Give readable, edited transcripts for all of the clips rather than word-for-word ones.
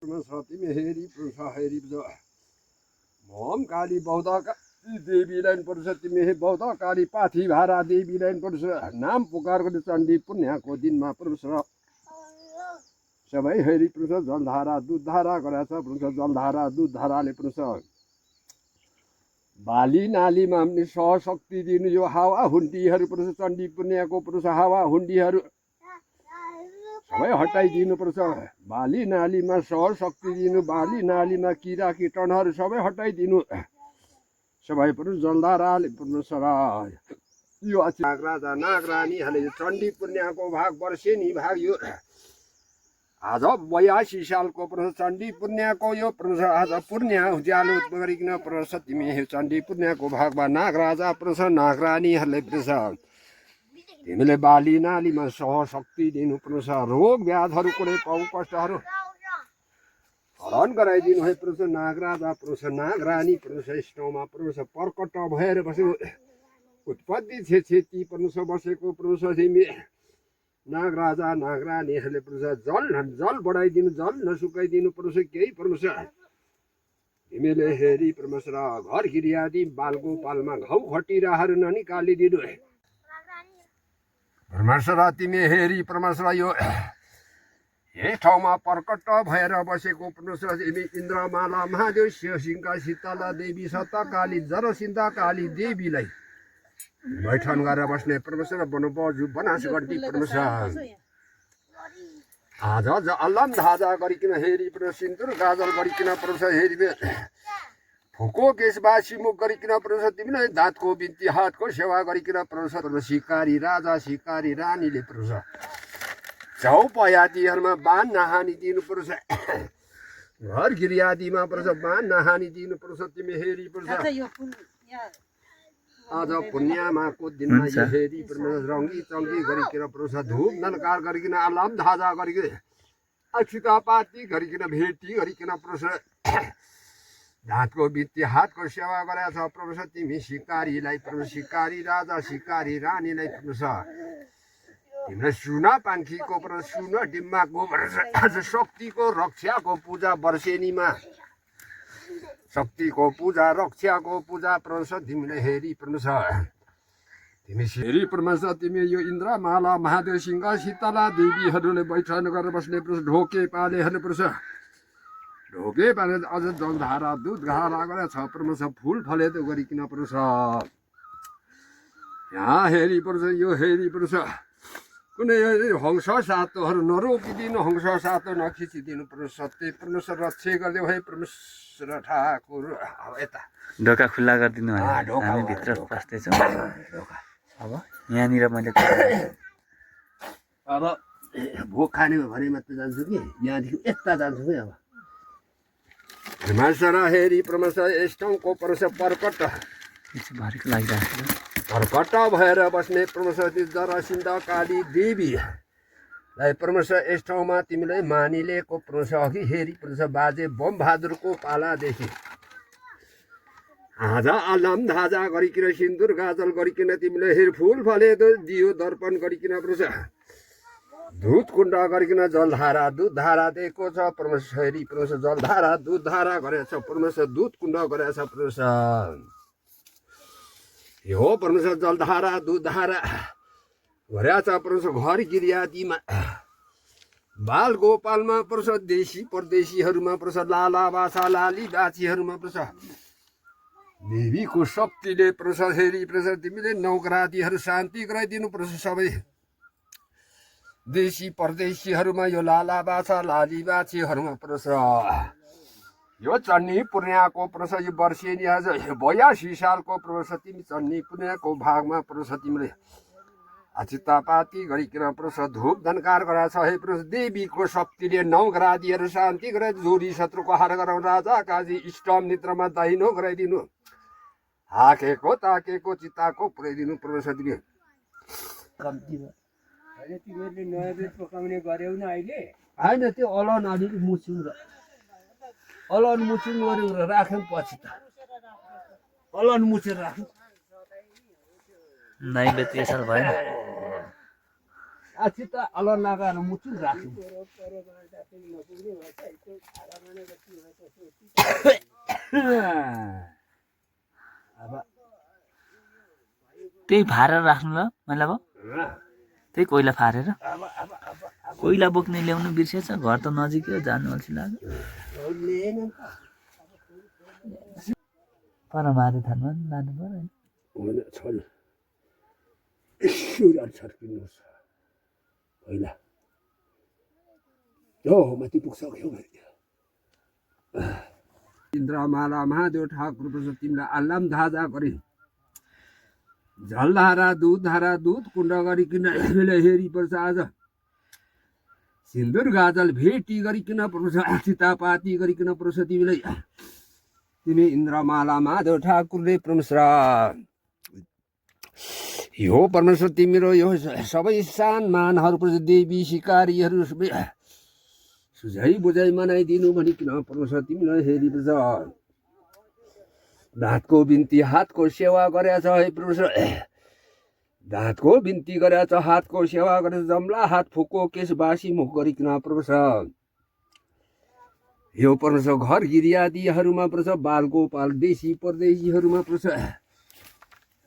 तिमी हेरी हेरी मम काली बौद्ध देवीलाई पर्छ तिमी बौद्ध काली पाथी भारा देवीलाई पर्छ नाम पुकार गर्ने चण्डी पुण्याको दिनमा पुरुष र सबै हेरी पुरुष जलधारा दुधधारा गराछ पुरुष जलधारा दुधधाराले पुरुष बाली नालीमा पनि सहशक्ति दिनु यो हावा हुन्डीहरू पुरुष चण्डी पुण्याको पुरुष हावा हुन्डीहरू सबै हटाइदिनु पर्छ बाली नालीमा सहशक्ति दिनु बाली नालीमा किरा कीटनहरू सबै हटाइदिनु सबै पुरुष जलधाराले पुरुष र यो नागराजा नागरानीहरूले चण्डी पुण्याको भाग वर्षेनी भाग यो आज 82 सालको पुरुष चण्डी पुण्याको यो पुरुष आज पुण्य उज्यालो गरिकन पुरुष तिमी चण्डी पुण्याको भागमा नागराजा पुरुष नागरानीहरूले पुरुष तिमीले बाली नालीमा सहशक्ति दिनु पुरुष रोग व्याधहरू कुनै पाउ कष्टहरू हरण गराइदिनु है पुरुष नागराजा पुरुष नागरानी पुरुष इष्टमा पुरुष पर्कट भएर बस्यो उत्पत्ति छेती पुरुष बसेको पुरुष तिमी नागराजा नागरानीहरूले पुरुष जल बढाइदिनु जल नसुकाइदिनु पुरुष केही पुरुष तिमीले हेरी पुरुष र घर गिरियादी बालगोपालमा घाउ खटिराहरू ननिकालिदिनु परमेश्वर तिमी हेरी परमेश्वर यो यही ठाउँमा प्रकट भएर बसेको पुरुष तिमी इन्द्रमाला महादेव शिवसिंहका शीतला देवी सत्ता काली जरसिन्धा काली देवीलाई बैठन गरेर बस्ने परमेश्वर बनबजु बनास गर्दी परमेश्वर आज अल्लाम धाजा गरिकन हेरी पुरुष सिन्दुर गाजल गरिकन पुरुष हेरी फुको केशवासी मुख गरिकन पुरुष तिमीले दाँतको बिन्ती हातको सेवा गरिकन पुरुष सिकारी राजा सिकारी रानीले पुरुष चौपयादीहरूमा बान नहानी दिनु पुरुष घर गिरियादीमा पुरुष बान नहानी दिनु पुरुष तिमी हेरी पुरुष आज पूर्णिमाको दिनमा हेरी पुरुष रङ्गी चङ्गी गरिकन पुरुष धुप नलकार गरिकन अलाम धाजा गरिकन अक्षिता पाती गरिकन भेटी गरिकन पुरुष हातको बित्ती हातको सेवा गरेछ पुरुष तिमी सिकारीलाई पुरुष सिकारी राजा सिकारी रानीलाई पुरुष तिमीले सुना पाङ्खीको पुरुष सुन डिम्बाको पुरुष आज शक्तिको रक्षाको पूजा वर्षेनीमा शक्तिको पूजा रक्षाको पूजा पुरुष तिमीले हेरी पुरुष तिमी हेरी पुरुष तिमी यो इन्द्रमाला महादेव सिंह शीतला देवीहरूले बैठन गरेर बस्ने पुरुष ढोके पालेहरूले पुरुष ढोके पाले अझ जलधारा दुध घारा गरेर छ पुरुष फुल फलेदो गरिकन पुरुष यहाँ हेरी पुरुष यो हेरी पुरुष कुनै हंस सातोहरू नरोकिदिनु हंस सातो नखिचिदिनु पुरुष सत्य पुरुष रक्षे गरिदेऊ है पुरुष र ठाकुर अब यता ढोका खुल्ला गरिदिनु हामी भित्र पस्दैछौँ अब यहाँनिर मैले अब भोक खाने भयो भने मात्र जान्छु कि यहाँदेखि यता जान्छु कि अब परमेश्वर हेरी परमेश्वर यस्तोको परमेश्वर पर्कट भारीको लागिरहेको छ प्रकट भएर बस्ने परमेश्वर जरासिन्धा काली देवीलाई परमेश्वर यस ठाउँमा तिमीले मानिलेको परमेश्वर अघि हेरी परमेश्वर बाजे बम बहादुरको पालादेखि आज अलाम धाजा गरिकन सिन्दुर गाजल गरिकन तिमीले हेर फुल फलेदो दियो दर्पण गरिकन परमेश्वर दुध कुण्ड गरिकन जलधारा दुधधारा दिएको छ परमेश्वर हेरी परमेश्वर जलधारा दुधधारा गरेछ परमेश्वर दुध कुण्ड गरेछ परमेश्वर यो परमेश्वर जलधारा दुधधारा गरेछ परमेश्वर घर गिरियादीमा बाल गोपालमा परमेश्वर देशी परदेशीहरूमा परमेश्वर लाला बाछा लाली बाछीहरूमा परमेश्वर देवीको शक्तिले परमेश्वर हेरी परमेश्वर तिमीले नौकरातीहरू शान्ति गराइदिनु परमेश्वर सबै देशी परदेशीहरूमा यो लाला बाछा लाली बाछीहरूमा परमेश्वर यो चन्नी पुर्ण्याको प्रस यो वर्षेनी आज 82 सालको प्रस तिमी चन्नी पुर्ण्याको भागमा प्रस तिमीले अचितापाती गरिकन प्रस धूप धनकार गराछ है प्रस देवीको शक्तिले नौग्रादीहरू शान्ति गराइ जोरी शत्रुको हार गराउँ राजा काजी इष्टम निद्रमा दाहिनो गराइदिनु हाकेको ताकेको चिताको पुर्याइदिनु प्रस तिमी कम्ती भयो अहिले तिमीहरूले नयाँ बेद पकाउने गर्यौ न अहिले होइन त्यो अलन अलिक मुछौँ र अलन मुछुङ गऱ्यौँ र राख्यौँ पछि त अलन मुछेर राख्यौँ नैवेद्य साल भएन आछि त अलर लगाएर मुचुल राख्छु अब त्यही फारेर राख्नु ल मैला भयो त्यही कोइला फारेर कोइला बोक्ने ल्याउनु बिर्सेछ घर त नजिकै हो जानु अल्छी लाग्यो पर मारे थानमा लानु पर्यो होइन छल यसो छर्किनुहोस् पहिला हो माथि पुग्सक्यो इन्द्रमाला महादेव ठाकुर प्रसाद तिमीलाई आल्लाम धाजा गरे जलधारा दुध कुण्ड गरिकन हेरी पर्छ आज सिन्दुर गाजल भेटी गरिकन पर्छ सीतापाती गरिकन पर्छ तिमीलाई तिमी इन्द्रमाला महादेव ठाकुरले परमेश्वर यो परमेश्वर तिम्रो यो सबै सान मानहरू पर्छ देवी सिकारीहरू सबै सुझाइ बुझाइ मनाइदिनु भनिकन परमेश्वर तिमीलाई हेरी पर्छ दाँतको बिन्ती हातको सेवा गरेछ है परमेश्वर दाँतको बिन्ती गरेछ हातको सेवा गरेछ जम्ला हात फुको केस बासी मुख गरिकन परमेश्वर यो परमेश्वर घर गिरियादीहरूमा पर्छ बालगोपाल देशी परदेशीहरूमा पर्छ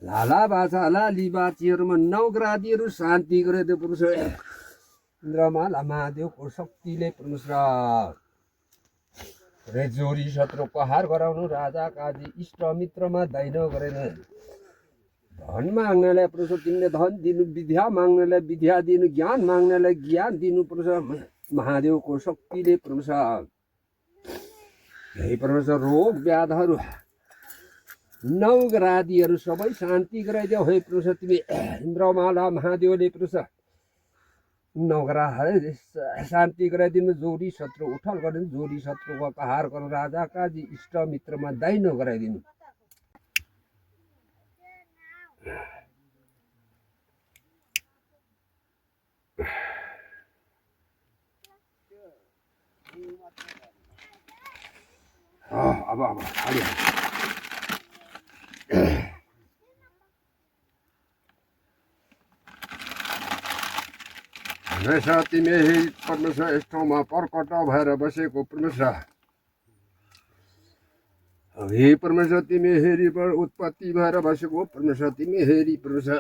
लाला बाछा लाली बाछीहरूमा नवग्रादीहरू शान्ति गरेको परमेश्वर इन्द्रमाला महादेवको शक्तिले परमेश्वर जोरी शत्रुको हार गराउनु राजा काजी इष्ट मित्रमा दैन गरेन धन माग्नेलाई परमेश्वर तिमीले धन दिनु विद्या माग्नेलाई विद्या दिनु ज्ञान माग्नेलाई ज्ञान दिनु परमेश्वर महादेवको शक्तिले परमेश्वर यही परमेश्वर रोग व्याधहरू नवग्रादीहरू सबै शान्ति गराइदेऊ है परमेश्वर तिमी इन्द्रमाला महादेवले परमेश्वर नवग्रहहरू शान्ति गराइदिनु जोडी शत्रु उठल गरिदिनु जोडी शत्रुको हार गर्नु राजा काजी इष्ट मित्रमा दाइनो गराइदिनु अब हमेशा तिमी परमेश्वर यस ठाउँमा प्रकट भएर बसेको परमेश्वर हे परमेश्वर तिमी हेरी उत्पत्ति भएर बसेको परमेश्वर तिमी हेरी परमेश्वर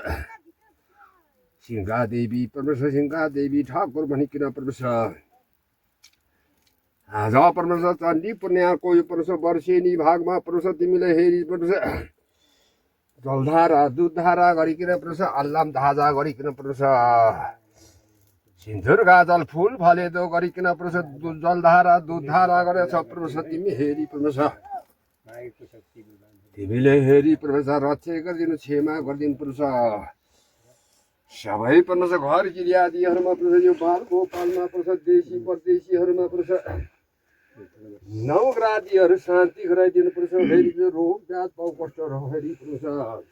सिंहा देवी ठाकुर भनिकन परमेश्वर आज परमेश्वर चण्डी पुण्याको यो परमेश्वर वर्षेनी भागमा परमेश्वर तिमीलाई हेरी परमेश्वर जलधारा दुधधारा गरिकन परमेश्वर अल्लाम धाजा गरिकन परमेश्वर सिन्दुर गाजल फुल फलेदो गरिकन परमेश्वर जलधारा दुधधारा गरेछ परमेश्वर तिमी हेरी परमेश्वर तिमीले हेरी परमेश्वर रक्षा गरिदिनु क्षमा गरिदिनु परमेश्वर सबै परमेश्वर घर गिरियादीहरूमा परमेश्वर यो बालगोपालमा परमेश्वर देशी परदेशीहरूमा परमेश्वर नवग्रादीहरू शान्ति गराइदिनु परमेश्वर फेरि रोग जात पाउ कष्ट हेरी परमेश्वर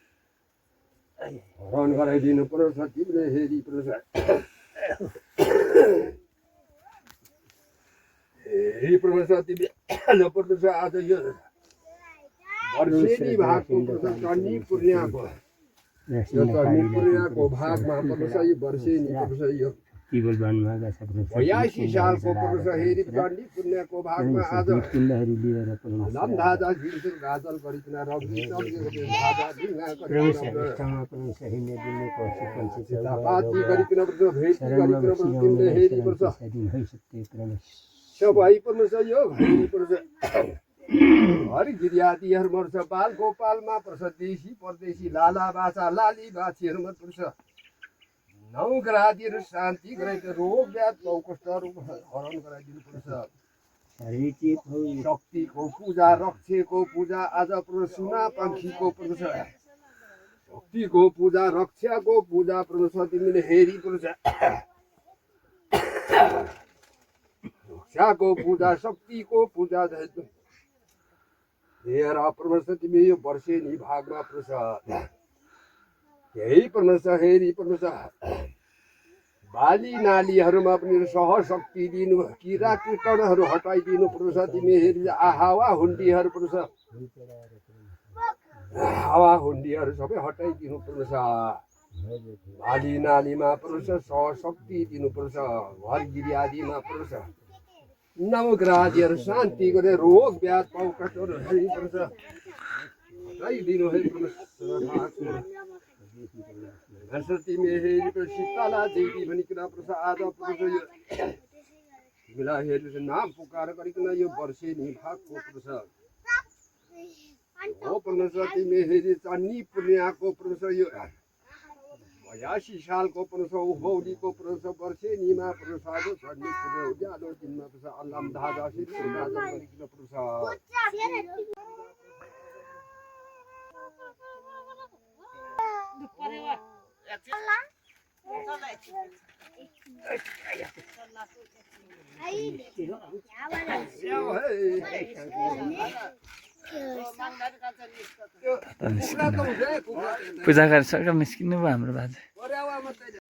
हरण गराइदिनु परमेश्वर तिमीले हेरी परमेश्वर हे परमेश्वर तिमी परमेश्वर आज यो वर्षेनी भागको परमेश्वर चण्डी पुण्याको यो चण्डी पुण्याको भागमा परमेश्वर यो वर्षेनी परमेश्वर यो 82 सालको परमेश्वर हेरी चण्डी पुण्याको भागमा आज लम्धाजा गिन्सुर गाजल गरिकन रग्नी धाजा ढुङ्गा गरिकन भेटी गरिकन तिमीले हेरी पर्छ सबै परमेश्वर यो हेरी पर्छ हरि गिरियादीहरूमा पर्छ बाल गोपालमा पर्छ देशी परदेशी लाला बाछा लाली बाछीहरूमा पर्छ नवग्रादीहरू शान्ति गराइदिनु रोग व्याध कष्टहरू हरण गराइदिनु पर्छ शक्तिको पूजा रक्षको पूजा आज सुना पङ्खीको परमेश्वर शक्तिको पूजा रक्षाको पूजा परमेश्वर तिमीले हेरी पर्छ रक्षाको पूजा शक्तिको पूजा हेर परमेश्वर तिमी यो वर्षेनी भागमा परमेश्वर यही परमेश्वर हेरी परमेश्वर बाली नालीहरूमा पनि सहशक्ति दिनु किरा कीटहरू हटाइदिनु परमेश्वर तिमी हेरी हावा हुन्डीहरू परमेश्वर हावा हुन्डीहरू सबै हटाइदिनु परमेश्वर भाली नालीमा पुरुष सहशक्ति दिनुपर्छ घर गिरी आदिमा पुरुष नवग्रहहरू शान्ति गरे रोग व्याध पाउ कठोर हेर्नुपर्छ हटाइदिनु है पुरुष सरस्वती मेहेरी शीतला देवी भनिकन पुरुष आधा पुरुष यो तिमीलाई हेर्नु नाम पुकार गरिकन यो वर्षे निभागको पुरुष हो सरस्वती मेहेरी चानी पुण्याको पुरुष यो 82 सालको पुरुष उभौलीको पुरुष वर्षे निमा पुरुष आदो छड्ने पुरुष उज्यालो दिनमा पुरुष अल्लाम धागा सिद्धि राजा गरिकन पुरुष पूजा गरिसकेर निस्किनु भयो हाम्रो बाजे